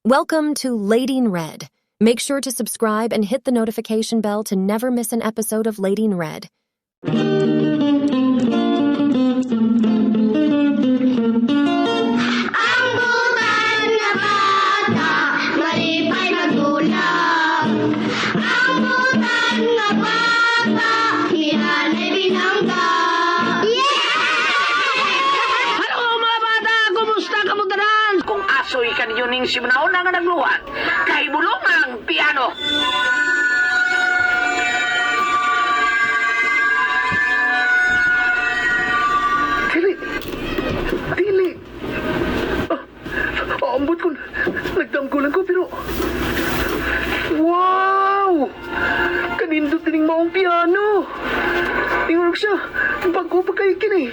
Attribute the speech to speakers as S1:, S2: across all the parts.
S1: Welcome to Lady in Red. Make sure to subscribe and hit the notification bell to never miss an episode of Lady in Red.
S2: Ang butan nga bata, malipay magdulak. Ang butan nga bata, mianay binangga. Yeah!
S3: Hello mga bata! Kumusta kamo tanan? Kung asoy kaninyo ning simnaon nga nagluhat, kay bulong ang piano.
S4: Dili! Dili! Ah, ambot ko. Nagdamgo lang ko pero... Wow! Kanindot tining maong piano. Tingog siya. Bago pa kay kini.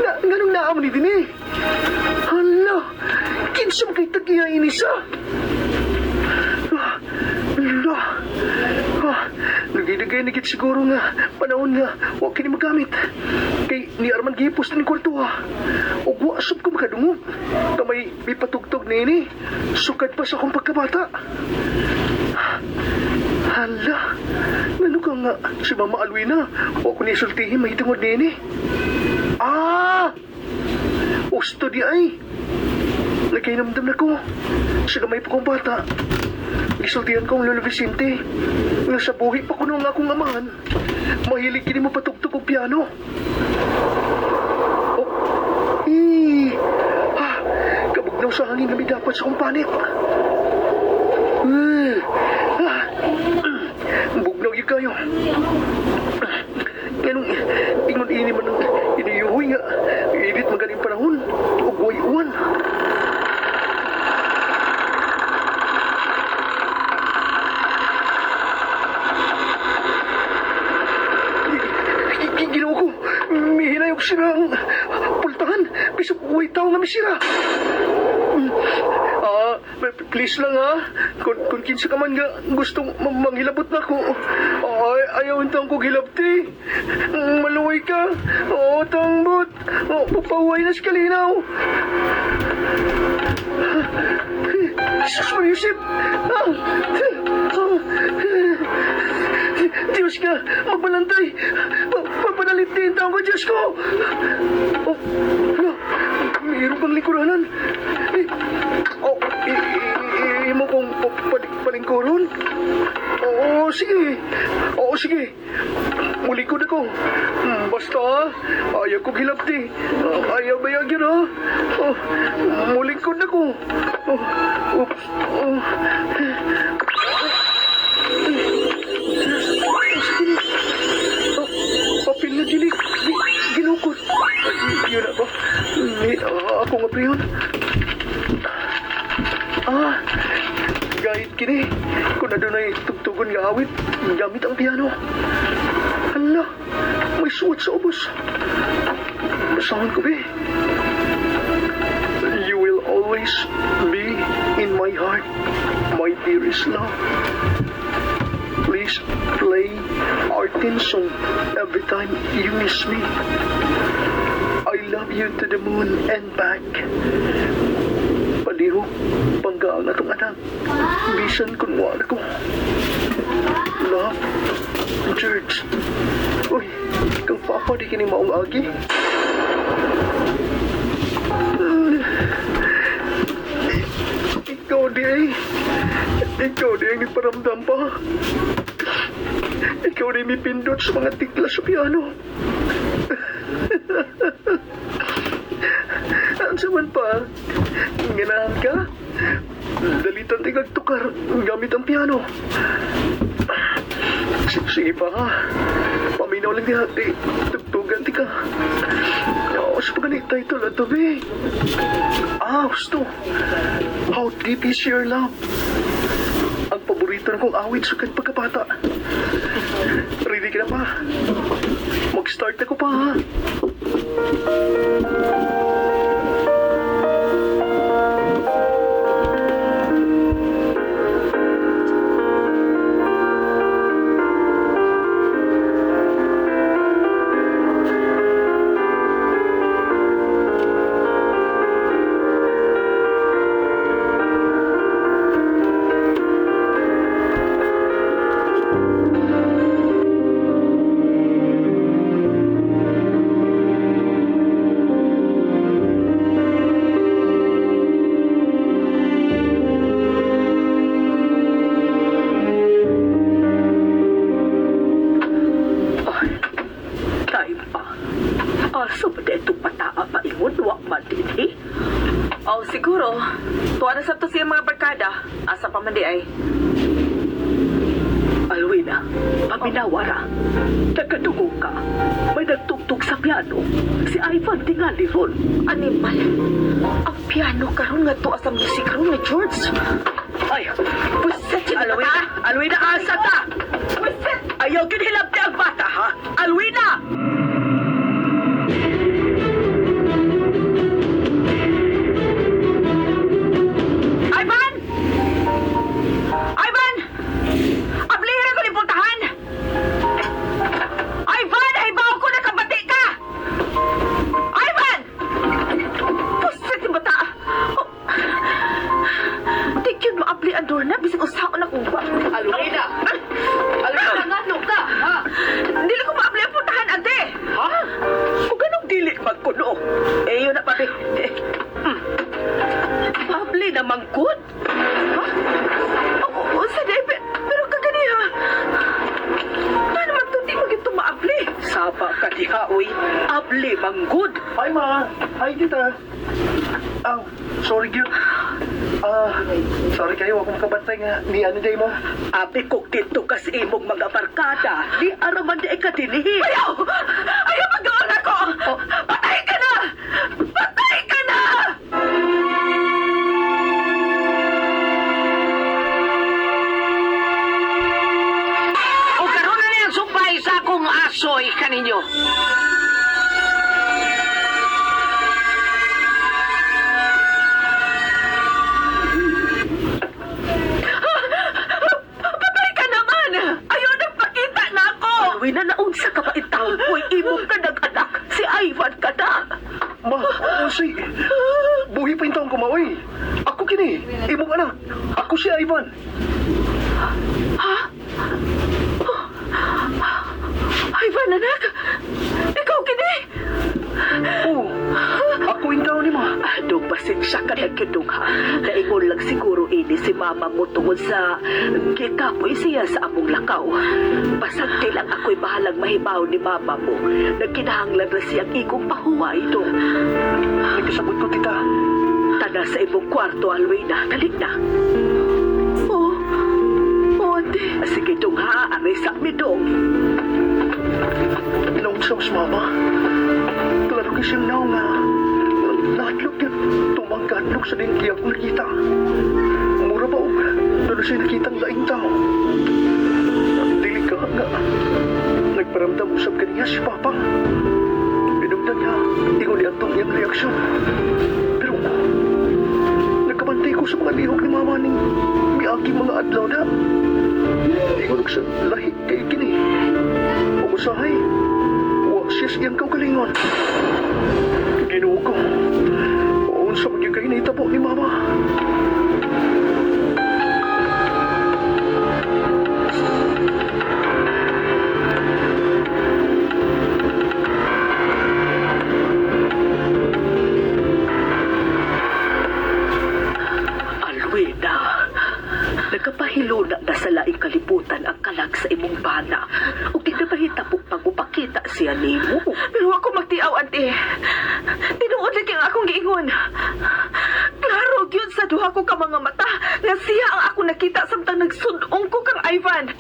S4: Na, nganong naamo ni dinhi? Hala! Kinsa man kay tagiya ini siya? Ah, hala! Ah, nagdidagay na gid siguro nga panahon nga wa kini magamit. Kay ni Arman gihipos ni kwarto ha. Ug wa sub ko makadungog. Kamay may patugtog niini. Sukad pa sa akong pagkabata. Hala, ngano ka nga si Mama Alwina? Wa ko ni sultihin mahitungod niini. Ah! Usto di ay. Nagkainamdam na ko. Sa gamay pa kong bata. Gisultihan ko ang Lolo Vicente. Nga sa buhi pa kuno nga akong amahan. Mahilig kini mo patugtog og piano. Oh, eh, ah, kabugnaw sa hangin kami dapat sa akong panit. Eh, ah, bugnaw yun kayo. Ganong ingon ini man ang iniyuhoy nga init magaling panahon ug way uwan. Ginoo ko, mihinayog sila ang pultahan. Bisag way tao nga misira. Ah, please lang ha. Kung kinsa ka man nga gustong manghilabot na ko. Ay, ayaw intang ko gilabti. Maluway ka. Oo, tangbot. Oh, papahuway na si Kalinaw. Jesus Maria Josep. Ah, ah, Diyos ka, magbalantay. Papanalit din taong ko, Diyos ko. Oh, ano? Mayroon kang lingkuranan. Eh, oh, imo kong palingkuron? Oo, sige. Oo, sige. Mulikod ako. Basta, ayaw ko gilabti. Ayaw bayag yun, ha? Oh, mulikod ako. Oh, oops. Oh. Oh, papel na dili. Ginukot. Ay, yun ako. Ni, ako nga pre yun. Ah, gayit kini. Kung na dunay tugtugon nga awit, gamit ang piano. Hala, may suwat sa ubos. Basahan ko, be. You will always be in my heart, my dearest love. Please play our theme song every time you miss me. I love you to the moon and back. Palihog, panggaan na tong anak. Bisan kung wala ko. Love, George. Uy, kang papa di kini maong agi. Ikaw di ay. Ikaw di ang iparamdam pa. Ikaw di mipindot sa mga tikla sa piano. Ang saman pa, ganahan ka? Dalitan tigag tukar gamit ang piano. Sige pa ha. Paminaw lang diha, di, tugtugan ti ka. Oo, sa pagalit title ato, be. Ah, gusto. How deep is your love? Ang paborito na kong awit sa kanyang pagkabata. Ready ka na pa? Mag-start ako pa, ha?
S5: Tuwa na sabto siya mga barkada. Asa pa man di ay.
S3: Alwina, paminawara. Nagkadugo ka. May nagtugtog sa piano. Si Ivan tingali ron.
S5: Animal. Ang piano karon nga tuwa sa music room ni George.
S3: Ay,
S5: Pwisit yun
S3: Alwina! Alwina, asa ta!
S5: Pwisit!
S3: Ayaw kinhilabti ang bata, ha? Alwina!
S5: Ivan! Ivan! Ablihan ko ni puntahan! Ivan! Hibaw ko nakabati ka! Ivan! Pusit yung bata! Oh. Di yun maabli ang door na. Bisag usaon akong ba.
S3: Alwina! Alwina, ngano ka, ha?
S5: Dili ko maabli ang puntahan, ante!
S3: Ha? Kung ganong dili magkuno. Eh, yun na, papi. Eh, Pabli na mangkod.
S5: Ha? Oo, sa di, pero kaganiha. Ano naman to, di maging maabli.
S3: Saba ka diha, uy. Abli manggod.
S4: Hi, ma. Hi, tita. Ah, sorry, gyud. Ah, sorry kayo. Akong kabantay nga ni ano day mo.
S3: Abi kog dito kas imong mga barkada. Di araman di ka dinhi.
S5: Ayaw! Ayaw mag-doon ako! Patay ka na! Patay ka na!
S3: O karon na niyang sumpay sa akong asoy kaninyo.
S5: Patay ka naman! Ayaw nagpakita na ako!
S3: Alwina na unsa ka ba intawon ko'y imong ka nag-anak. Si Ivan ka na.
S4: Ma, usi. Buhi pa yung taong kumaoy. Ako kini, imong anak. Ako si Ivan.
S5: Ivan, anak! Ikaw kini!
S4: Oh, ako yung taon ni ma.
S3: Dong pasensya ka na gidong ha. Naingon lang siguro ini si mama mo tungod sa gikapoy siya sa among lakaw. Pasagti lang ako'y bahalang mahibaw ni mama mo. Nagkinahanglan na siyang igong pahuway dong.
S4: Nagkasabot ko, tita.
S3: Tana sa imong kwarto, Alwina. Dali na.
S5: Oo. Oo, ate.
S3: Sige dong ha, aray sa mi dong.
S4: Naunsa mas mama. Klaro ka siyang naong nga. Nahatlok yun. Tumang kahatlok sa dingki ako nakita. Mura ba og doon siya nakitang laing tao. Dili ka nga. Nagparamdam usab kaniya si Papa. Pinugdan niya. Ingon ni Antong iyang reaksyon. Pero nagkabantay ko sa mga lihok ni Mama ning miagi mga adlaw na. Ingon og sa lahi kay kini. Umusahay. Wa siya sa iyang kaugalingon. Ginoo ko. Unsa man gyud kay nahitabo ni Mama.
S3: Alwina, nagkapahiluna na sa laing kalibutan ang kalag sa imong bana. Ug di na mahitabo pag upakita siya nimo.
S5: Pero ako magtiaw, ante. Tinuod lagi ang akong giingon. Klaro gyud sa duha ko ka mga mata nga siya ang ako nakita samtang nagsudong ko kang Ivan.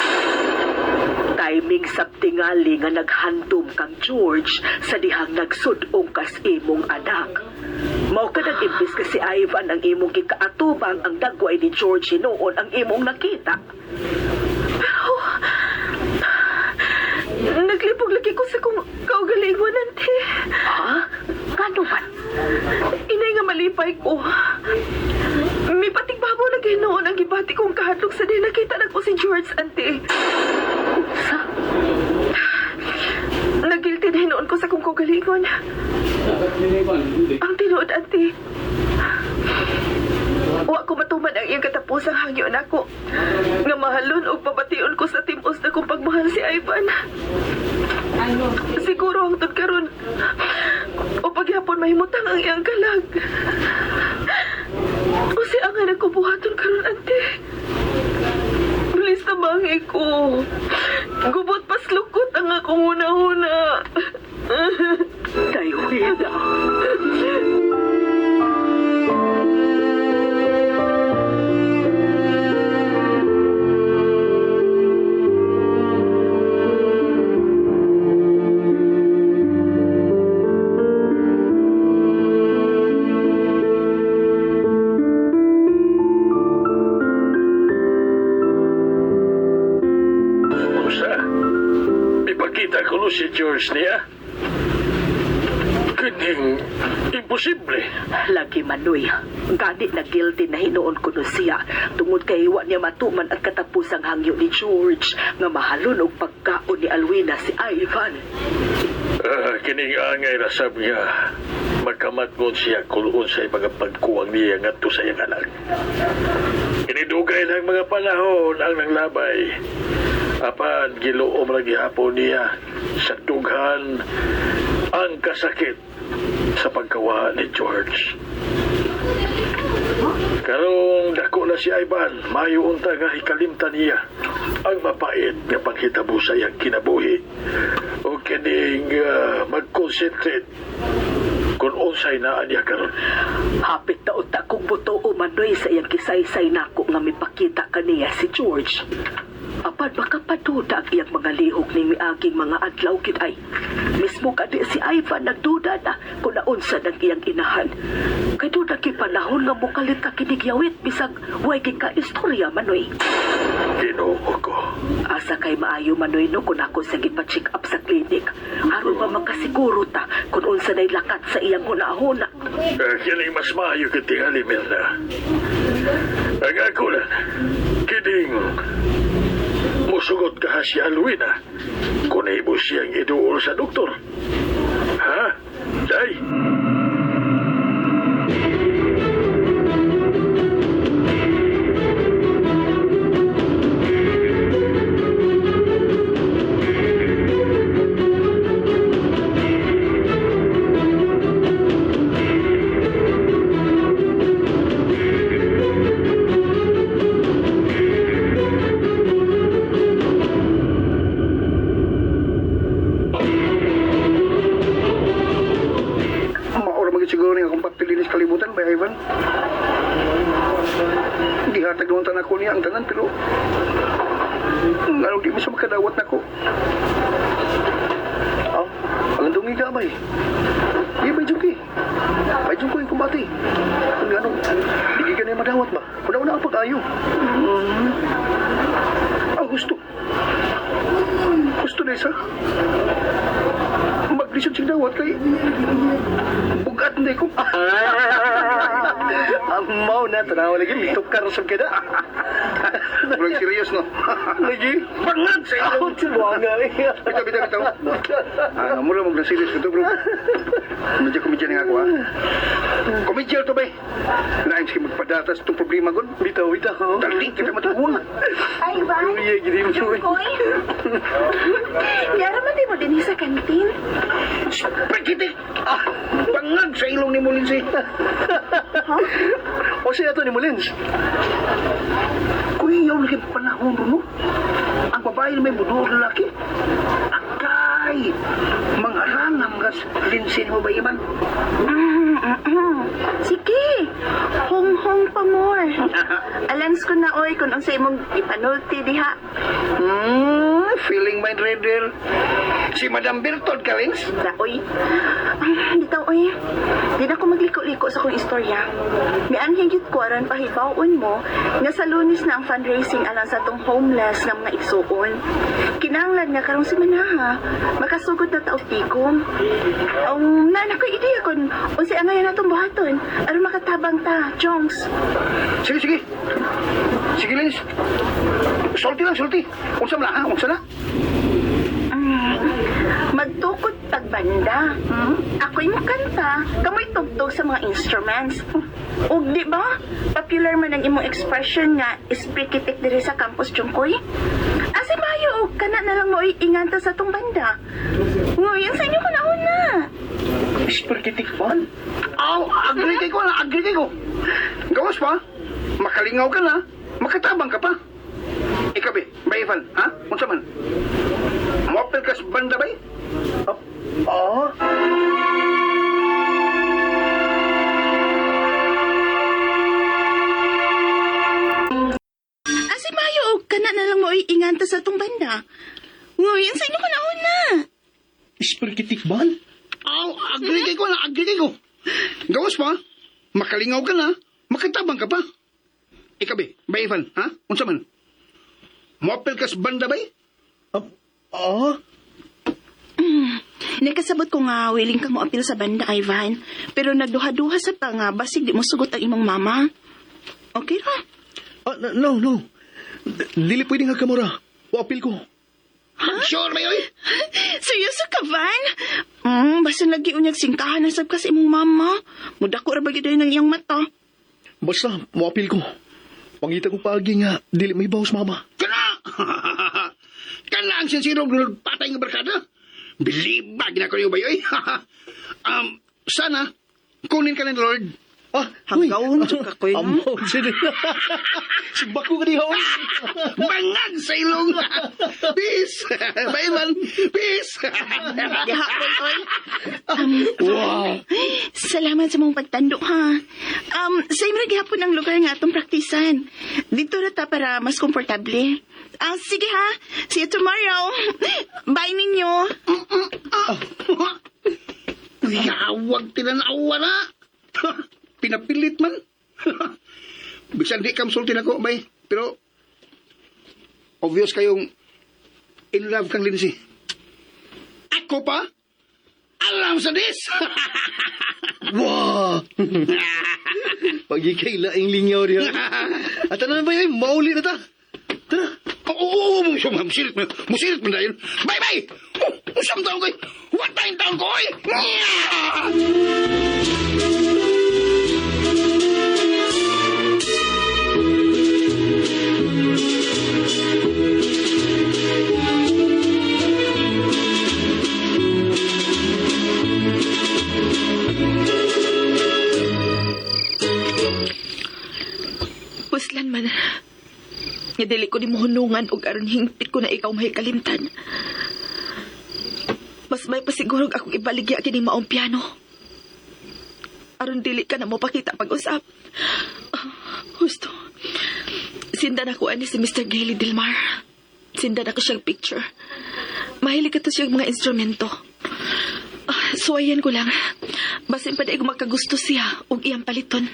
S3: Timing sa tingali nga naghandom kang George sa dihang nagsudong kas imong anak. Mao ka nag imbis ka si Ivan ang imong gikaatubang ang dagway ni George noon ang imong nakita.
S5: Pero naglibog lagi ko sa kong kaugalingon, ante.
S3: Ha? Kano man?
S5: Inay nga malipay ko. May patigbabo na ginoon ang gibati kong kahadlok sa di nakita na ko si George, ante.
S3: Unsa?
S5: Nagilty na hinoon ko sa kong kaugalingon. Ang tinuod, ante. Wa ko matuman ang iyang katapusang hangyo nako. Nga mahalon og pabation ko sa timos na kong pagmahal si Ivan. Siguro ang tod karon o pagyapon mahimutang ang iyang kalag. O si ang nagkubuhaton karon ante. Bilis na bangi ko. Gubot paslukot ang akong una-una.
S3: Dayuhina.
S6: na kuno si George niya. Kining imposible.
S3: Lagi manoy, gani na guilty na hinuon ko no siya tungod kay wa niya matuman ang katapusang hangyo ni George nga mahalon og pagkaon ni Alwina si Ivan.
S6: Ah, kining angay rasab niya. Magkamatgon siya kung unsay mga pagkuwang niya ngadto sa iyang anak. Kinidugay lang mga panahon ang nanglabay. Apan giluom ra gihapon niya sa dughan ang kasakit sa pagkawa ni George. Karong dako na si Ivan, mayo unta nga hikalimtan niya ang mapait nga panghitabo sa iyang kinabuhi o kining mag-concentrate kung unsay naa niya karon.
S3: Hapit na unta kong buto manoy sa iyang kisaysay nako nga mipakita kaniya si George. Apan makapaduda ang iyang mga lihok ning miaging mga adlaw gid ay. Mismo kadi si Ivan nagduda na kung naunsa ng iyang inahan. Kay duda kay panahon nga mukalit ka kinigyawit bisag way gid ka istorya manoy.
S6: Ginoo ko.
S3: Asa kay maayo manoy no kung ako sa gipa-check up sa clinic. Aron ba makasiguro ta kung unsa nay lakat sa iyang hunahuna.
S6: Kining mas maayo kay tingali Mirna. Ang ako lang, kining musugot ka ha si Alwina kung nahimo siyang iduol sa doktor. Ha? Day?
S4: Maura magid siguro ni akong pagpilinis kalibutan by Ivan. Gihatag naman tanan ko niya ang tanan pero nganong di mo siya makadawat nako. Ah, ang dungi ka bay. Di bay jungki. Bay jungkoy kumbati. Ang ganong di ka na madawat ba? Una-una ang pag-ayo. Ang gusto. Gusto na isa. Maglisod siyang dawat kay bugat na ko.
S7: Amaw na, tanawa lagi, mitukar sa kada.
S4: Walang serious, no?
S7: Lagi.
S4: Bangag sa ilong!
S7: Buanga eh.
S4: Bitaw, bitaw, bitaw. Ah, mura mo serious ko to, bro. Medyo komedya nga ako, ha? Komedya to, bay. Lain sige magpadatas itong problema, gun.
S7: Bitaw, bitaw.
S4: Dali kita matuon.
S5: Ay, Ivan.
S7: Kuya, gini mo.
S5: Jungkoy. Yara man di mo din sa kantin.
S4: Pagkiti! Ah, bangag sa ilong ni Mulinsi.
S7: O siya ito ni Molins.
S4: Kuya, yaw lagi panahon ro, no? Ang babae na may buduor lalaki. Akay! Mangaranam gas linsin mo ba, Iman?
S5: Sige, hong-hong pa more. Alans ko na oy kung unsa imong ipanulti diha.
S4: Feeling mind reader. Si Madam Bertod Kalins.
S5: Da oy. Bitaw oy. Di na ko magliko-liko sa akong istorya. Mianhin gyud ko aron pahibaw-on mo nga sa Lunes na ang fundraising alang sa atong homeless nga mga igsuon. Kinahanglan nga karong semana makasugod na ta og tigom. Naa na ko'y ideya kon unsay angayan natong buhaton aron makatabang ta, Jongs.
S4: Sige, sige. Sige, Lins. Sulti lang, sulti. Unsa man ha? Unsa na?
S5: Magtukod tagbanda. Ako'y mukanta, kamoy tugtog sa mga instruments. Ug di ba, popular man ang imong expression nga isprikitik diri sa campus Jungkoy? Asa mayo og kana na lang mo inganta sa tong banda. Ngayon sa inyo ko na una.
S4: Spaghetti pan? Aw, agree kay ko, agree kay ko. Gawas pa. Makalingaw ka na. Makatabang ka pa. Ikaw be, bay Ivan, ha? Unsa man? Moapil ka sa banda bay?
S7: Ah?
S5: Asa mayo og kana na lang mo inganta sa tong banda. Ngayon sa inyo ko na una.
S7: Spaghetti ban?
S4: Aw, agree kay ko, agree kay ko. Gawas pa. Makalingaw ka na. Makatabang ka pa. Ikaw be, bay Ivan, ha? Unsa man? Moapil ka sa banda bay?
S7: Ah?
S5: Nakasabot ko nga willing kang moapil sa banda, Ivan. Pero nagduha-duha sa ta nga basig di mo sugot ang imong mama. Okay ra?
S7: Ah, no, no. Dili pwede nga kamura. Waapil ko.
S8: Sure ba yoy?
S5: Seryoso ka, Van? Basta lagi unyag singkahan na sab ka sa imong mama. Mudako ra ba gyud ng iyang mata.
S7: Basta, moapil ko. Pangita ko paagi nga, dili may bawas mama.
S8: Kana! Kana ang sinsirong patay nga barkada. Bilibag na ko niyo ba yoy? Sana, kunin ka ng Lord.
S7: Ah,
S5: Hanggaon, jud ka, kuy, no?
S7: Amaw, sila. Sibako ka diha, oy.
S8: Bangag sa ilong. Peace! Bye man! Peace!
S5: Diha ko, oy.
S7: Wow.
S5: Salamat sa mong pagtando, ha. Same ra gihapon ang lugar nga atong praktisan. Dito ra ta para mas komportable. Ah, sige ha. See you tomorrow. Bye ninyo.
S8: Yawag tinanawa na. Pinapilit man. Bisan di kam sultin ako, bay. Pero, obvious kayong in love kang Lindsay. Ako pa? Alam sa dis!
S4: Wow! Pagikay laing lingaw diha. At ano na ba yun? Mauli na ta. Tara.
S8: Oo, oo, oo, musilit mo, musilit mo dahil. Bye, bye! Oh, usam taon ko, eh. What time taon ko, eh?
S9: Puslan man. Nga dili ko ni mohunungan og aron hingpit ko na ikaw mahikalimtan. Mas may pasigurog akong ibaligya kining maong piano. Aron dili ka na mo pakita pag-usap. Ah, husto. Sindan ako ani si Mr. Gaily Delmar. Sindan ako siyang picture. Mahilig ka to siyang mga instrumento. Ah, suwayan ko lang. Basin pa di ko magkagusto siya og iyang paliton.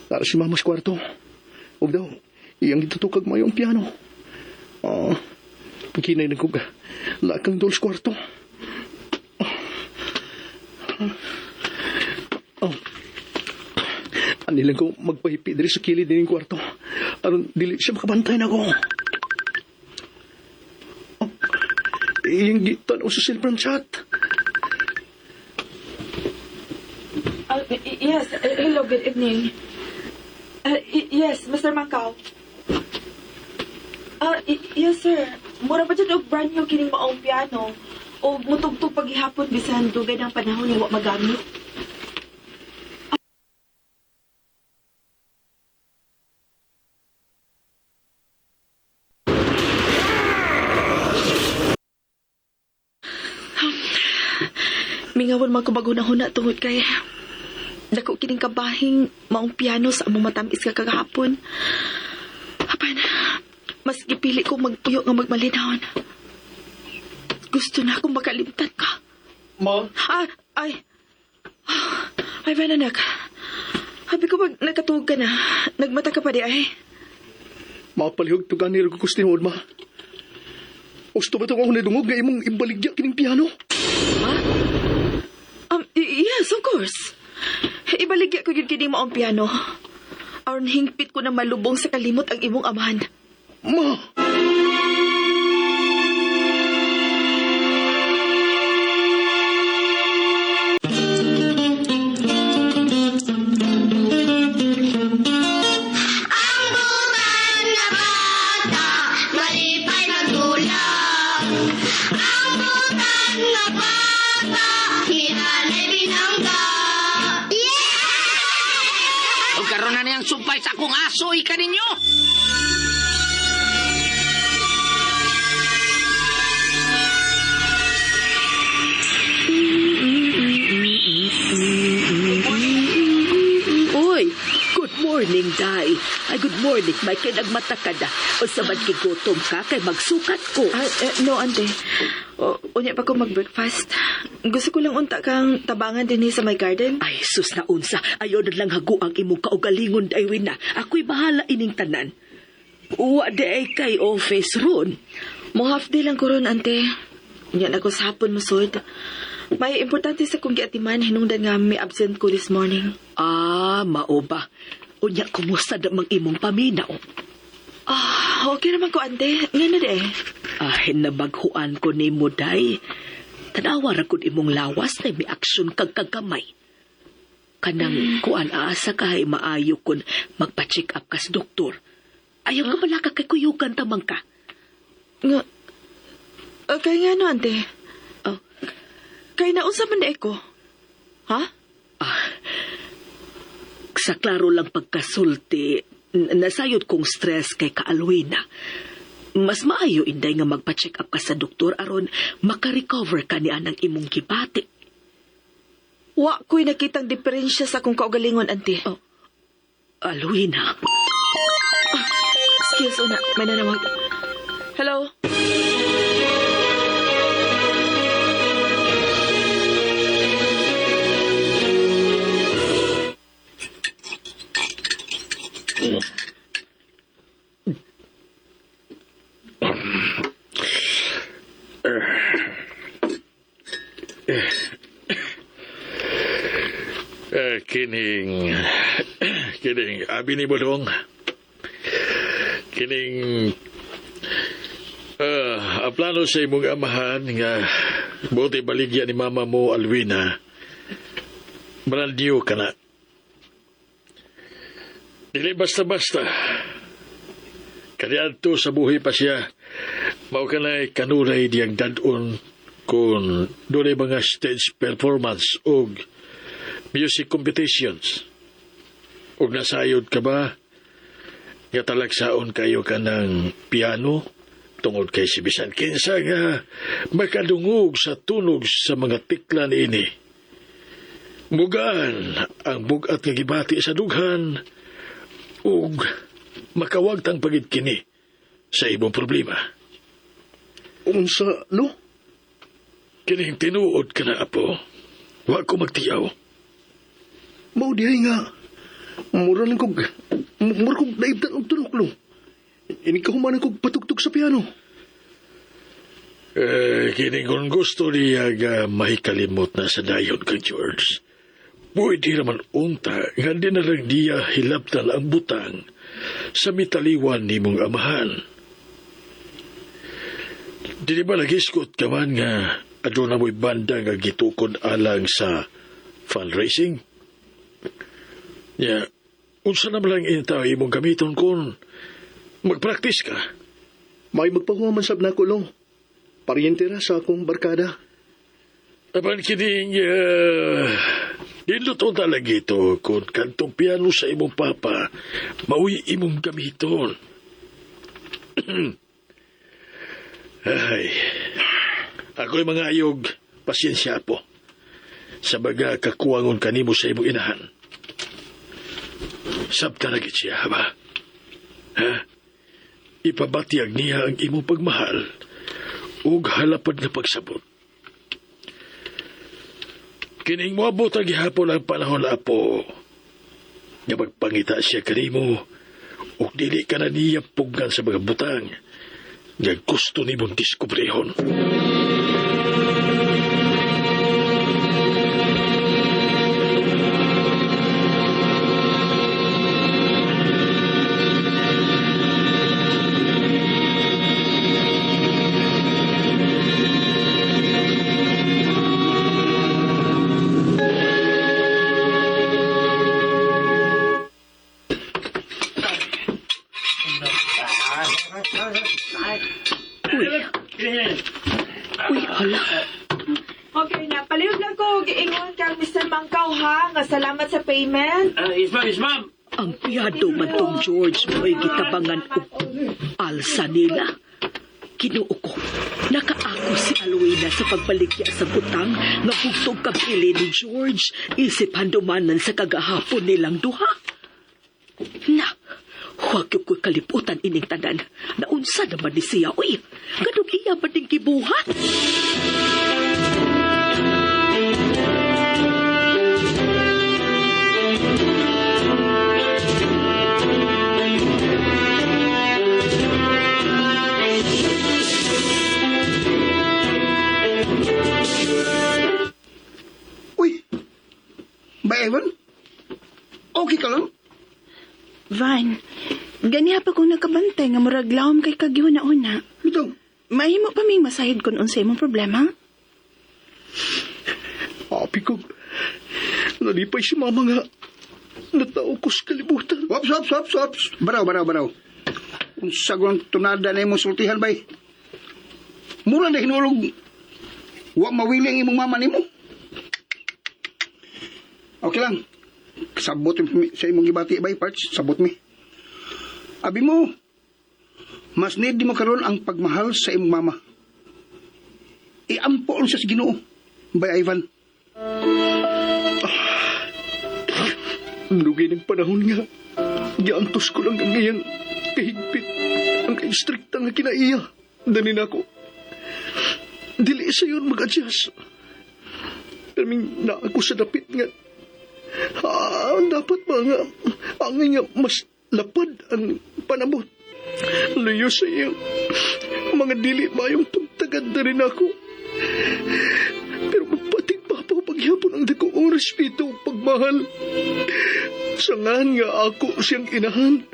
S7: Tara si mama sa kwarto. Huwag daw, iyang gitutukag mo yung piano. Ah, pagkinay ng kuga. Lakang doon sa kwarto. Oh. Anilang ko magpahipi diri sa kilid din kwarto. Aron dili siya makabantay na ko. Oh, iyang gitanaw sa cellphone chat.
S9: Yes, hello, good evening. Yes, Mr. Macau. Yes, sir. Mura pa dyan og brand new kining maong piano. O mutugtog paghihapon bisan dugay ng panahon nga wa magamit. Mingawon man ko maghuna-huna tungod kay dako kining kabahing maong piano sa among matamis ka kagahapon. Apan, mas gipili ko magpuyo nga magmalinahon. Gusto na akong makalimtan ka.
S7: Ma?
S9: Ah, ay. Ay, Van, anak. Habi ko pag nakatuog ka na, nagmata ka pa di ay.
S7: Mapalihog to gani ko tinuod ma. Gusto ba itong ako nadungog nga imong ibaligya kining piano?
S9: Yes, of course. Ibaligya ko yun kining maong piano. Aron hingpit ko na malubong sa kalimot ang imong amahan.
S7: Ma!
S2: Ang butan nga bata, malipay magdulong. Ang butan nga bata, hinanay binangga. Yeah!
S10: O karon na niyang sumpay sa akong aso, ika ninyo!
S11: Uy,
S3: Ay, good morning, may kay nagmata ka na. Unsa man gigutom ka kay magsukat ko.
S9: No, ante. Unya pa ko mag-breakfast. Gusto ko lang unta kang tabangan din sa my garden.
S3: Ay, sus na unsa. Ayaw na lang hago ang imong kaugalingon, Daywin na. Ako'y bahala ining tanan. Uwa di ay kay office ron.
S9: Mo half day lang ko ron, ante. Unya na ko sa hapon musod. May importante sa kong giatiman, hinungdan nga may absent ko this morning.
S3: Ah, mao ba? Unya, kumusta namang imong paminaw?
S9: Ah, okay naman ko, ante. Nga na di eh.
S3: Ah, nabaghuan ko ni mo, day. Tanawa ra gud imong lawas na may aksyon kag kagamay. Kanang kuan aasa ka ay maayo kun magpa-check up ka sa doktor. Ayaw ka malaka kay kuyugan tamang ka.
S9: Nga, kay nga no, ante.
S3: Oh.
S9: Kay nausa man di ko. Ha?
S3: Ah, sa klaro lang pagkasulti, nasayod kong stress kay Kaalwina. Mas maayo inday nga magpa-check up ka sa doktor aron makarecover ka ni anang imong gibati.
S9: Wa ko'y nakitang diferensya sa akong kaugalingon, ante.
S3: Oh. Alwina.
S9: Excuse, una. May nanawag. Hello?
S6: Kining kining abi ni Bodong. Kining ang plano sa imong amahan nga buti baligya ni mama mo Alwina. Brand new ka na. Dili basta-basta. Kaniadto sa buhi pa siya. Mao kanay kanunay diyang dadon kung dunay mga stage performance og music competitions. Og nasayod ka ba? Nga talagsaon kayo ka ng piano tungod kay si bisan kinsa nga makadungog sa tunog sa mga tikla niini. Mugaan ang bugat nga gibati sa dughan ug makawagtang pagid kini sa imong problema.
S7: Unsa, lo?
S6: Kining tinuod ka na, apo. Wa ko magtiyaw.
S7: Mao dihay nga. Mura lang kog, mura kog naibtan og tunok, lo. Inig kahumanan kog patugtog sa piano.
S6: Kining kung gusto niya nga mahikalimot na sa dayon kang George. Pwede naman unta nga di na lang niya hilabtan ang butang sa mitaliwan ni mong amahan. Di ba nagiskot ka man nga aduna mo'y banda nga gitukod alang sa fundraising? Ya, unsa na lang intaw imong gamiton kung magpraktis ka?
S7: May magpahuman sab nako, lo. Paryente ra sa akong barkada.
S6: Apan kining nindot unta lagi ito kung kantong piano sa imong papa, mauy imong gamiton. Ay, ako'y mga ayog, pasensya po. Sa baga kakuwangon kanimo sa imong inahan. Sabta na gid siya, ba? Ha? Ipabatyag niya ang imong pagmahal ug halapad nga pagsabot. Kining moabot ang gihapon ang panahon, apo. Nga magpangita siya kanimo ug dili ka na niya pugnan sa mga butang nga gusto nimong diskubrehon.
S3: Uy, hala.
S9: Okay na, palihog lang ko. Giingon kang Mr. Mangkaw, ha? Nga salamat sa payment.
S10: Yes, ma'am, yes, ma'am.
S3: Ang piyado man tong George mo'y gitabangan og alsa nila. Kinuo ko, nakaako si Alwena sa pagbaligya sa butang nga bugtog kapili ni George isip handumanan sa kagahapon nilang duha. Na, Huwag yung ko'y kalibutan ining tanan. Naunsa naman ni siya, uy. Ganong iya man ding gibuhat.
S8: Uy! Ba, Evan? Okay ka lang?
S5: Van, ganiha pa kong nakabantay nga murag lawom kay kagyuna-una.
S8: Bitaw.
S5: Mahimo pa ming masahid kung unsay imong problema?
S7: Api ko, nalipay si mama nga natao ko sa kalibutan.
S8: Ops, ops, ops, ops. Baraw, baraw, baraw. Unsa kong tunada na imong sultihan, bay. Mura na hinulog. Wa mawili ang imong mama nimo. Okay lang. Sabot mi sa imong gibati, bay, parts. Sabot mi. Abi mo, mas need mo karon ang pagmahal sa imong mama. Iampo sa Ginoo, bay Ivan.
S7: Lugay ng panahon nga, giantos ko lang ang iyang kahigpit, ang kaistrikta nga kinaiya. Dani na ako. Dili sa yun mag-adjust. Pero ming na ako sa dapit nga, dapat ba nga, ang nga mas lapad ang panabot. Luyo sa iyo, mga dili mayong pagtagad na rin ako. Pero magpatig pa pa paghapon ang dakoong respeto ug pagmahal. Sangan nga ako siyang inahan.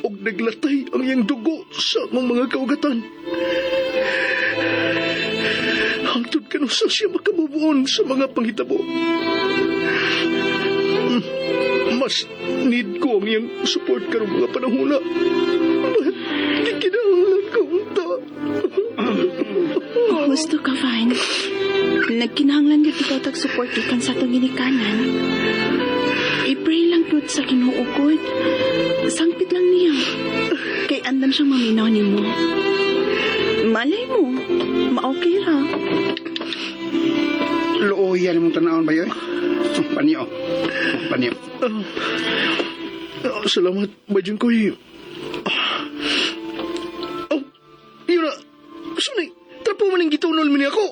S7: Og naglatay ang iyang dugo sa akong mga kaugatan. Hangtod kanusa siya makabubuon sa mga panghitabo. Mas need ko ang iyang support karong mga panahona. But gikinahanglan ko unta.
S5: Gusto ka, Van. Nagkinahanglan gyud ikaw tag support gikan sa atong ginikanan. I-pray lang gyud sa Ginoo gud. Sangpit lang niya. Kay andam siyang maminaw nimo. Malay mo, ma-okay ra.
S8: Luoyan mong tanawon ba yun? Panyo. Panyo.
S7: Salamat, Bajang Koy. Oh, yun na. Sunay, trapo man ang gitunol mo niya ako.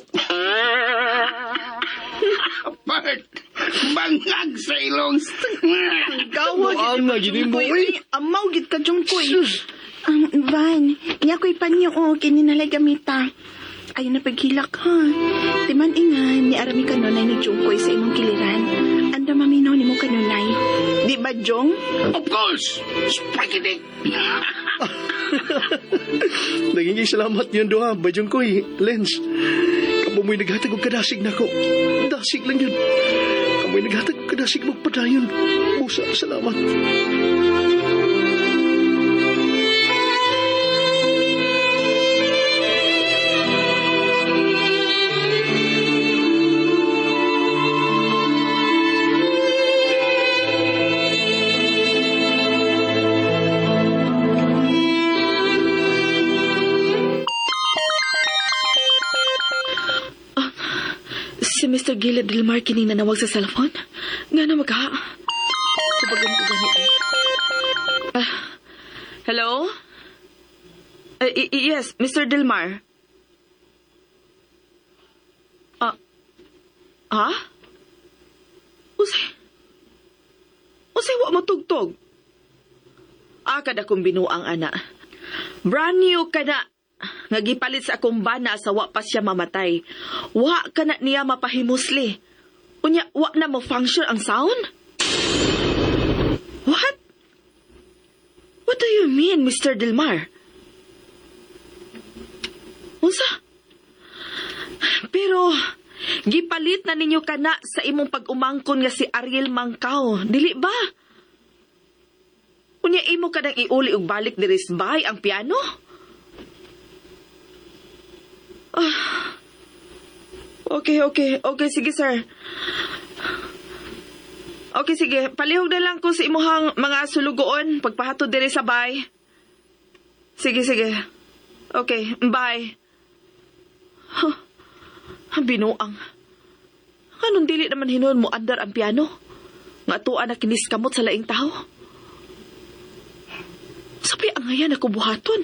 S8: Bart, bangag sa ilong.
S5: Gawa
S7: Ang nga gini mo, eh.
S5: Amaw gid ka Jungkoy.
S7: Sus.
S5: Van, niya ko'y panyo o kini nalay gamita. Ayaw na paghilak ha. Timan ingan, ni arami kanunay ni Jungkoy sa imong kiliran. Anda maminaw ni mo kanunay. Di ba, Jong?
S8: Of course! Spaghetti!
S7: Naging salamat yun doha, Bajang Koy, Lens. Kamo mo'y naghatag og kadasig nako. Dasig lang yun. Kamo'y naghatag og kadasig magpadayon. Busa, salamat.
S9: Si Mr. Gilad Del Mar kining nanawag sa cellphone? Nga na magka. Tubagan ko gani eh. Hello? Yes, Mr. Del Mar. Ha? Usay? Usay wa mo tugtog? Kada kong binuang ana. Brand new ka na. Nga gipalit sa akong bana sa wa pa siya mamatay. Wa ka na niya mapahimusli. Unya, wa na mo function ang sound? What? What do you mean, Mr. Del Mar? Unsa? Pero, gipalit na ninyo kana sa imong pag-umangkon nga si Ariel Mangkaw. Dili ba? Unya imo ka nang iuli og balik diri sa bahay ang piano? Okay, okay. Okay, sige, sir. Okay, sige. Palihog na lang ko sa imuhang mga sulugoon pagpahatod diri sa bay. Sige, sige. Okay, bye. Huh. Binuang. Anong dili naman hinuon mo andar ang piano? Nga tuwa na kinis kamot sa laing tao. angayan ako buhaton?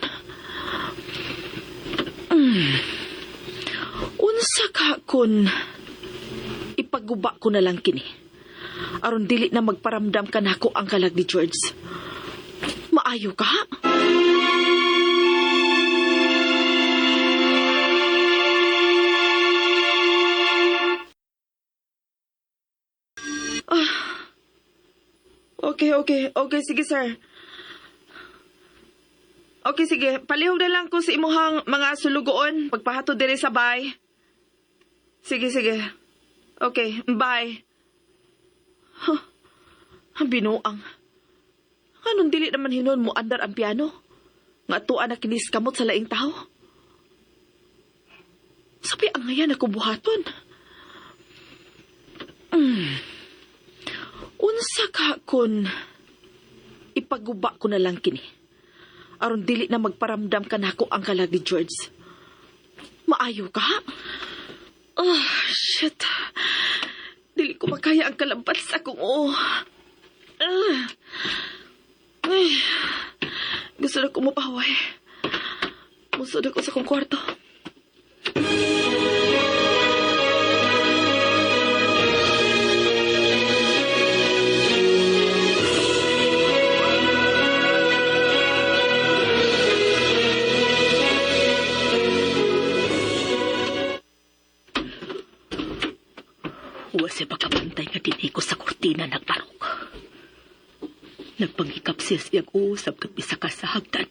S9: Unsa ka kun ipaguba ko na lang kini? Aron dili na magparamdam ka nako ang kalag ni George. Maayo ka? Okay, okay. Okay, sige, sir. Okay, sige. Palihog na lang ko sa imuhang mga sulugoon. Pagpahato diri sa bay. Sige, sige. Okay, bye. Huh. Ang binuang. Anong dili naman hinon mo andar ang piano? Nga tuwa na kinis kamot sa laing tao. Sabi ang ngayan ako buhaton. Unsa ka kun ipaguba ko na lang kini? Aron dili na magparamdam ka nako ang kalag ni George. Maayo ka? Oh, shit. Dili ko makaya ang kalampat sa akong oo. Ay, gusto na ko mapaway. Musod ako sa akong kwarto.
S3: Wa siya pagkabantay nga dinhi ko sa kurtina nagbarok. Nagpanghikap siya siyang usap kag bisa ka sa hagdan.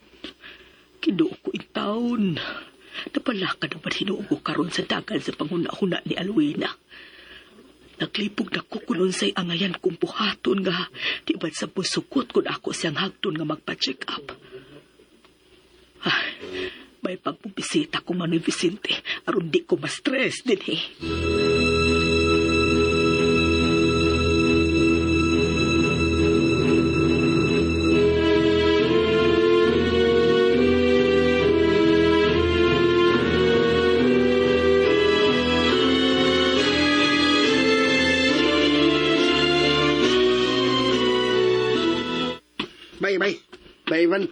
S3: Kinuo ko in taon. Napalaka naman hinuo ko karon sa dagan sa panghuna-huna ni Alwena. Naglipog na ko kunon say angayan kong buhaton nga di ba sa busukot kun ako siyang hagdon nga magpa-check up. Ay, may pagpubisita ko Manoy Vicente aron di ko ma-stress din eh.
S8: Bye, bye. Bye, Ivan.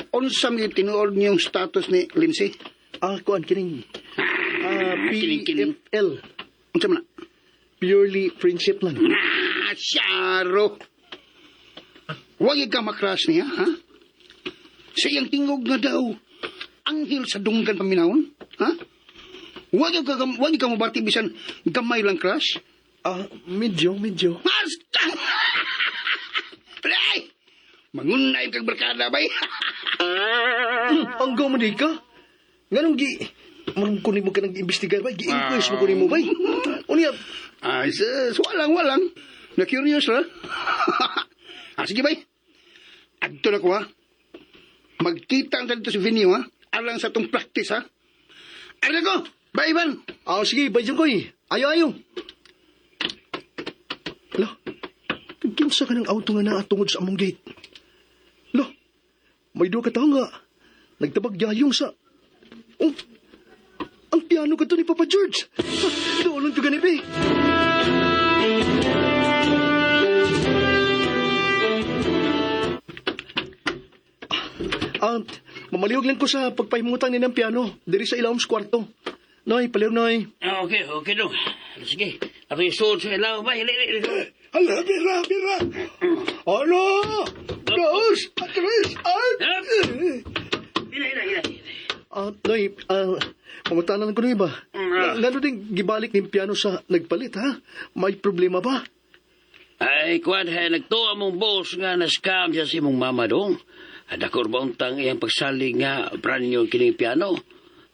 S8: Unsa may tinuod niyong status ni Lindsay?
S7: Ah, kuan kining. Ah,
S8: kining, kining.
S7: PFL.
S8: Unsa man na?
S7: Purely friendship lang.
S8: Ah, syaro. Huwag ka makras niya, ha? Sa iyang tingog nga daw, anghel sa dunggan paminawon, ha? Huwag ka mabati bisan gamay lang crush.
S7: Ah, medyo, medyo.
S8: Basta! Pre! Mangunay kag barkada, bay.
S7: Ang gaw man di ka. Nganong gi... Marang kunin mo ka nag-imbestigar, bay. Gi-inquest mo kunin mo, bay. Unya,
S8: Ay, sus, walang, walang. Na-curious, ha? Ah, sige, bay. Adto na ko, ha? Magkita ang dito sa venue, ha? Alang sa itong practice, ha? Ay, ko! Bye, Ivan!
S7: Ah, sige, bay dyan ko, eh. Ayo, ayo. Lo, kinsa ka ng auto nga naa tungod sa among gate? Lo, may duha ka tawo nga. Nagtabag yayong sa... Oh, ang piano ka to ni Papa George. Doon to gani, be. Ah, mamalihog lang ko sa pagpahimutang ni ng piano diri sa ilawom sa kwarto. Noy, palihog, Noy.
S10: Ah, okay, okay dong. Sige, ako yung suod sa ilaw ba? Hili, hili, hili.
S7: Hala, bira, bira. Ano? Dos, tres, at...
S10: Hila, hila, hila.
S7: Ah, Noy, pangutanan ko na iba. Lalo din gibalik ni piano sa nagpalit, ha? May problema ba?
S10: Ay, kuwan, he, nagtuwa mong boss nga na-scam siya sa imong mama dong. Dakor ba untang iyang pagsalig nga brand new kining piano?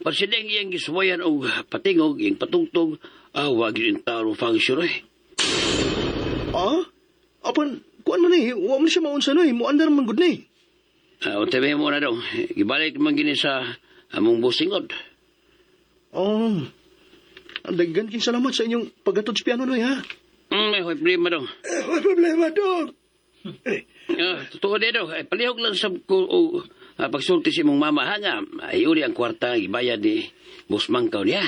S10: Pasideng iyang giswayan og patingog, iyang patugtog, wag yun taro function eh.
S7: Ah? Apan, kuan man eh, wa man siya maunsa, Noy. Muandar man gud ni.
S10: Unta mo na dong. Gibalik man gini sa among bossingod.
S7: Oh, ang daghan king salamat sa inyong paghatod sa piano, Noy, ha?
S10: May problema dong.
S7: May problema, dong.
S10: Totoo din dong. Ay, palihog lang sa ko, pagsulti sa imong mama, ha nga. Ay, uli ang kwarta, ibayad ni Boss Mangkaw niya.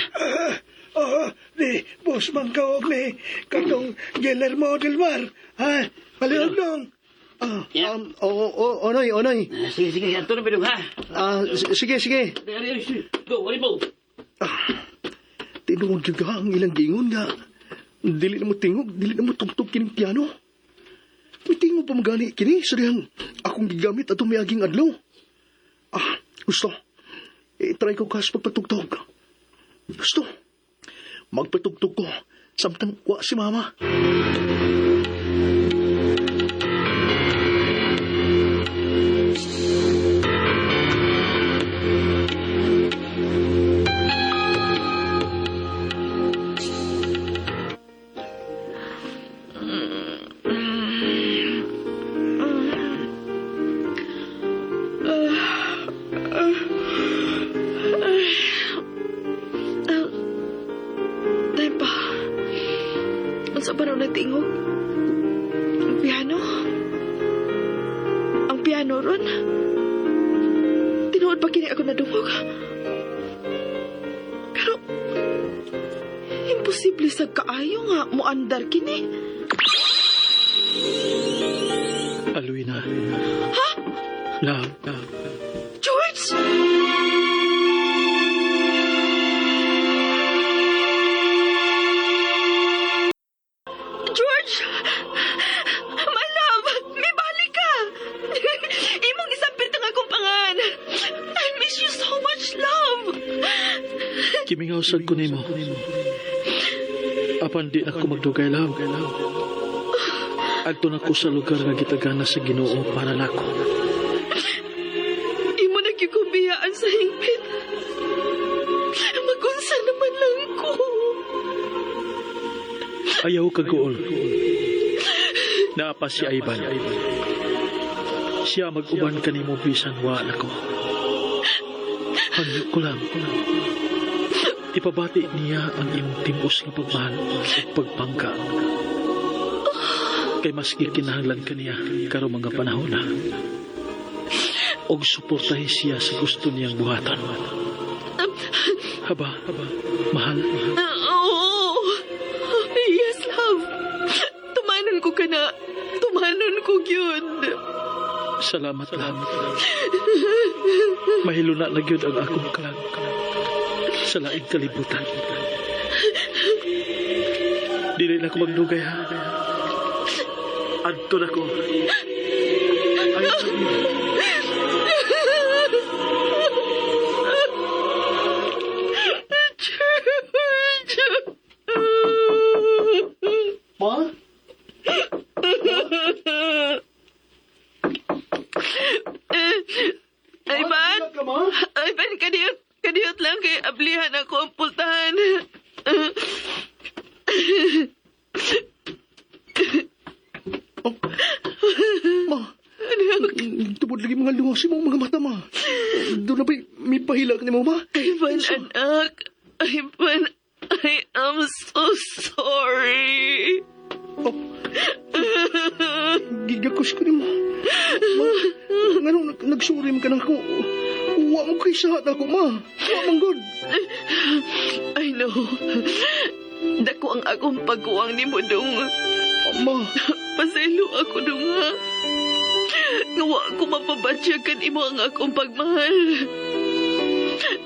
S7: Ni Boss Mangkaw ni katong Guillermo del Mar. Ha? Palihog dong.
S10: Yeah.
S7: Oo, onoy, onoy.
S10: Sige, sige, ato na pinong ha.
S7: Sige, sige.
S10: Go, wali mo.
S7: Tinuod juga ang ilang gingon nga. Dili na mo tingog, dili na mo tugtog kining piano. May tingog pa magani kini sa dihang akong gigamit atong miaging adlaw. Gusto. I-try ko kas pagpatugtog. Gusto. Magpatugtog ko samtang wa si mama.
S9: Dahil pa, unsa ba raw nagtingog? Ang piano? Ang piano ron? Tinuod ba kini ako nadungog? Pero, imposible sa kaayo nga muandar kini.
S7: Alwina.
S9: Ha?
S7: Love.
S9: George! George! My love! May balik ka! Imong isampit ang akong pangan. I miss you so much, love!
S7: Kimingaw sad ko nimo. Apan di na ko magdugay, love. Adto na ko sa lugar nga gitagana sa Ginoo para nako.
S9: Imo na gyud kong biyaan sa hingpit. Magunsa naman lang ko.
S7: Ayaw kaguol. Naa pa si Ivan. Siya mag-uban kanimo bisan wa nako. Hangyo ko lang. Ipabati niya ang imong timbos nga pagmahal ug pagpangka. Kay maski kinahanglan kaniya karong mga panahon na. Og suportahi siya sa gusto niyang buhatan. Haba, mahal.
S9: Oo. Yes, love. Tumanon ko ka na. Tumanon ko gyud.
S7: Salamat, love. Mahiluna na gyud ang akong kalag sa laing kalibutan. Dili na ko magdugay, ha? Adto na ko. I love you.
S9: George!
S7: Ma?
S9: Ivan? Ivan, kadiyot. Kadiyot lang kay ablihan ako ang pultahan.
S7: Oh. Ma, tubod lagi mga luha sa imong mga mata, ma. Doon na ba'y may pahilak ni mo, ma?
S9: Ivan, anak. Ivan, I am so sorry.
S7: Oh. Gigakos ko ni mo. Ma, ngano nagsorry man ka na ako. Wa mo kay sahat ako, ma. Wa man gud.
S9: I know. Dako ang akong pagkuwang ni mo dong.
S7: Ma.
S9: Pasaylo ako dong, ha. Nga wa ko mapabatyagan imo ang akong pagmahal.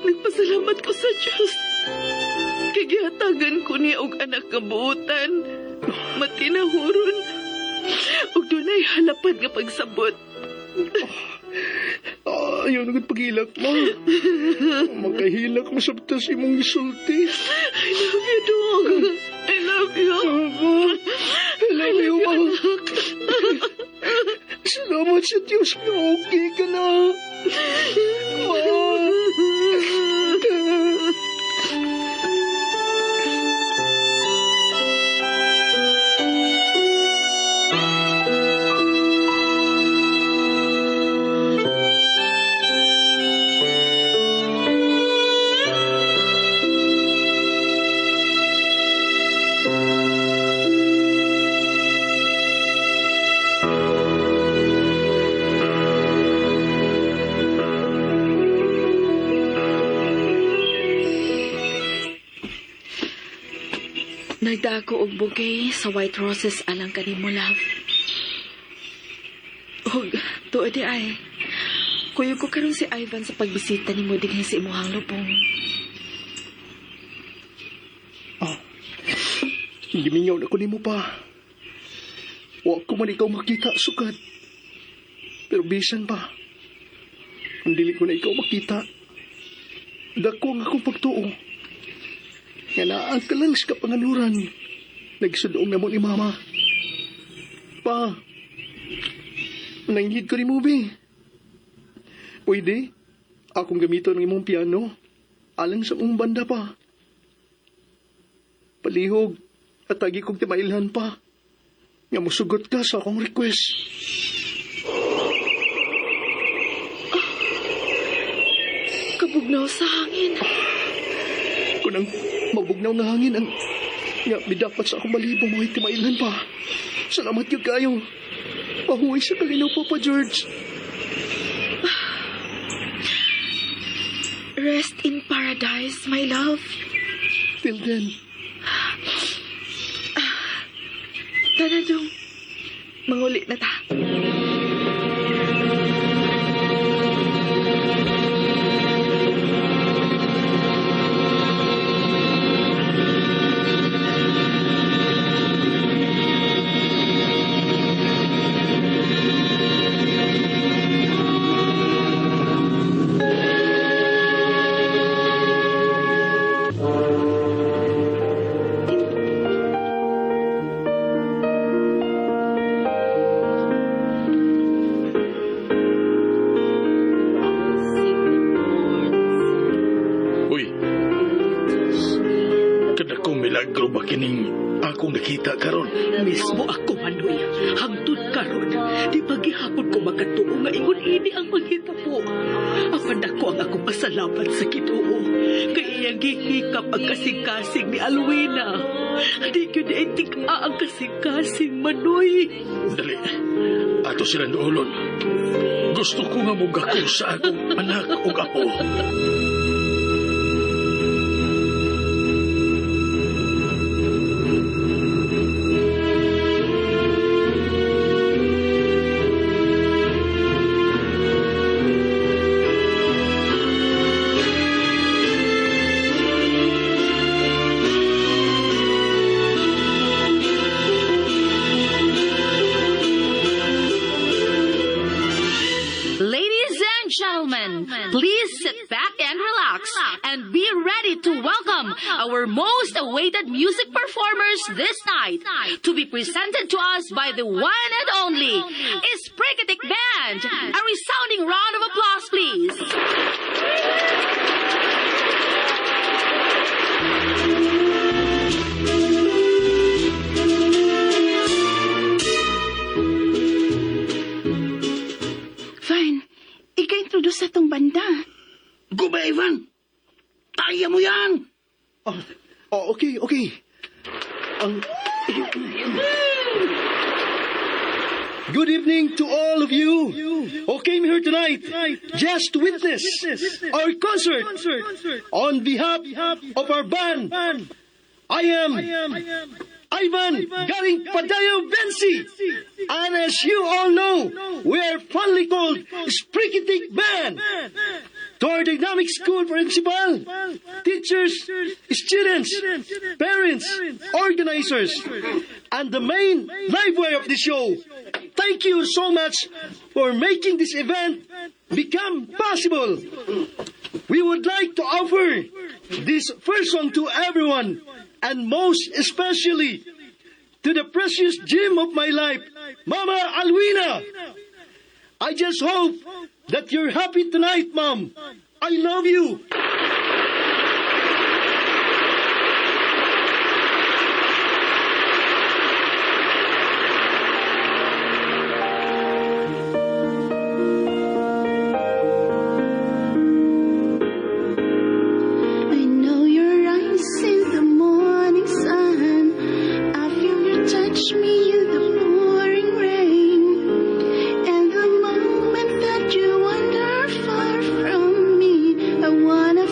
S9: Nagpasalamat ko sa Diyos. Kay gihatagan ko niya og anak nga buotan. Matinahuron. Ug dunay halapad nga pagsabot.
S7: Ayaw na gud paghilak, ma. Makahilak mo sabta sa imong isulti.
S9: I love you, dog. I love you.
S7: I love you, ma. Salamat sa Diyos na okay ka na. Ma.
S9: Nagdako og bouquet sa white roses alang kanimo, love. Og tuod di ay. Kuyog ko karon si Ivan sa pagbisita nimo dinhi sa imuhang lubong.
S7: Ah, gimingaw na ko nimo pa. Wa ko man ikaw makita, sukad. Pero bisan pa, kung dili ko na ikaw makita, dako ang akong pagtuo. Nga naa ka lang sa kapanganuran, nagsudong na mo ni Mama. Pa, nainhid ko ni Mubi. Pwede, akong gamiton ang imong piano, alang sa mong banda pa. Palihog, at agi kong timailhan pa. Nga musugot ka sa akong request.
S9: Kabugnaw sa hangin.
S7: Kung ang mabugnaw nga hangin ang nga midapat sa akong balibo mo timailhan pa. Salamat gyud kayo. Pahuway sa kalinaw, Papa George.
S9: Rest in paradise, my love.
S7: Till then.
S9: Tara, Dong. Manguli na ta.
S6: Uy, kadakong milagro ba kining akong nakita karon?
S3: Mismo ako, Manoy. Hangtod karon, di paghihapon ko makatuo nga ingon ini ang maghitabo. Apan dako ang akong pasalamat sa Ginoo. Kay iyang gihikap ang kasing-kasing ni Alwina. Di gyud ay tig-a ang kasing-kasing, Manoy.
S6: Dali, ato sila duolon. Gusto ko nga mugako sa akong anak ug apo.
S11: Ladies and gentlemen, please sit back and relax and be ready to welcome our most awaited music performers this night to be presented to us by the one and only Sprikitik Band. A resounding round of applause, please.
S5: Fine. Ika-introduce sa tong banda.
S8: Go ba, Ivan? Kaya mo yan!
S7: Oh, okay, okay. Ang... Good evening to all of you who came here tonight just to witness our concert. On behalf of our band, I am Ivan Garing Padayo Bensi. And as you all know, we are fondly called Sprikitik Band. To our dynamic school principal, teachers, students, parents, organizers, and the main livewire of the show, thank you so much for making this event become possible. We would like to offer this first song to everyone, and most especially to the precious gem of my life, Mama Alwina. I just hope that you're happy tonight, Mom. I love you.
S5: I know your eyes in the morning sun. I feel you touch me in the pouring rain. And the moment that you wander far from me, I wanna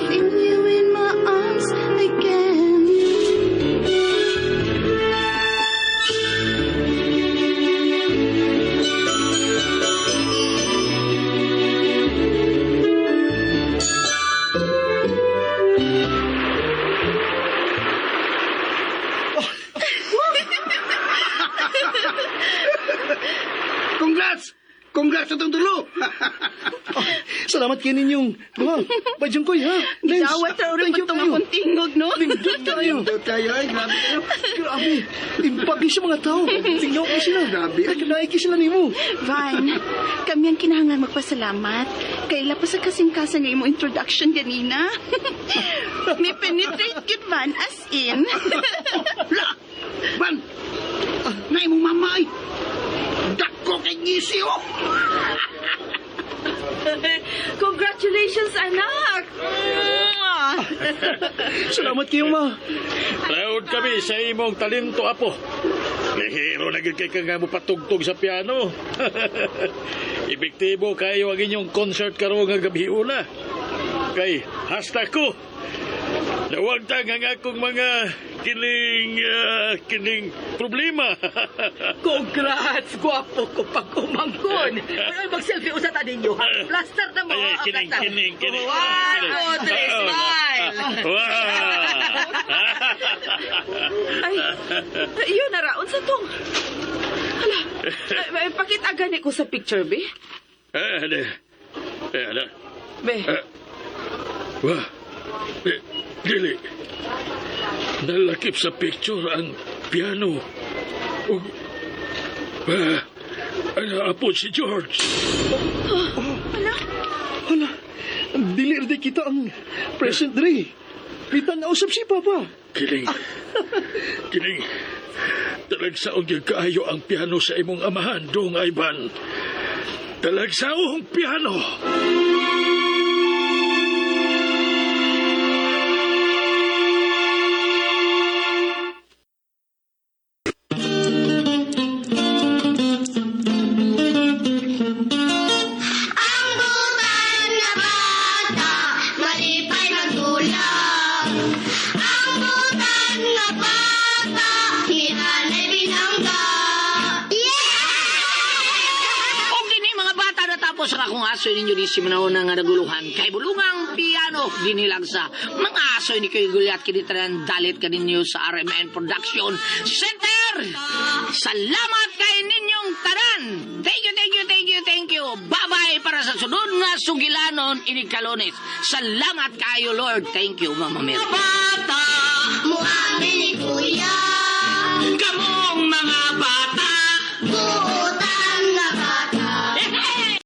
S7: Salamat kayo ninyong. Duha, Bajangkoy, ha? Lens,
S5: Dawat ra
S7: thank you
S5: rin itong
S7: kayo.
S5: akong tingog, no?
S7: Nindot kayo.
S8: Nindot kayo, ay, grabe kayo.
S7: Grabe, impagi sa mga tao. Tingnan ko sila.
S8: Grabe.
S7: Nagkanaiki sila nimo.
S5: Van, kami ang kinahanglan magpasalamat. Kaila pa sa kasing-kasa nga imo introduction ganina. May penetrate gid Van, as in.
S8: La! Van! Na imong mama ay! Dako kay ngisi, oh!
S11: Congratulations, anak! Mwah!
S7: Salamat kayo, ma.
S6: Proud kami sa imong talento, apo. Lihiro na gyud kay ka nga mopatugtog sa piano. Epektibo kayo ang inyong concert karon nga gabi una. Kay hasta ko. Nawagtang ang akong mga kining problema.
S3: Congrats! Gwapo ko pag umangkon. Ay, mag-selfie usa ta ninyo, ha? Plaster na mo.
S6: Ay, ay,
S3: ah,
S6: kining,
S3: plaster.
S6: kining, kining.
S11: One,
S6: Kining.
S11: two, three,
S6: Oo.
S11: smile.
S6: Wow!
S9: Ay, yun na raon sa tong. Hala, ay, ay, pakita gani ko sa picture, be.
S6: Eh, ano? Eh, ano?
S9: Be,
S6: Eh, wah, eh, dili. Nalakip sa picture ang piano. Ug, wah, ano apo si George?
S7: Hala, dili ra di kita ang present diri. Bitan na usap si Papa.
S6: Kining, kining, talagsaon gyud kaayo ang piano sa imong amahan, dong Ivan. Talagsaong piano.
S2: Ang butan na bata, malipay magdulong. Ang butan na bata, ni nanay binangga. Yeah!
S12: Og dinhi mga bata natapos ang akong asoy ninyo di simanahon nga naguluhan kay bulungang piano dinhi lang sa mga asoy ni Kuya Gulyat kini tanan dalit kaninyo sa RMN Production Center. Salamat kay ninyong tanan. Thank you, thank you, thank you, thank you. Bye-bye para sa sunod nga sugilanon inig kalones. Salamat kayo Lord. Thank you Mama Mary.
S2: Bata, muamin ni Kuya.
S12: Kamong mga bata.
S2: Buot.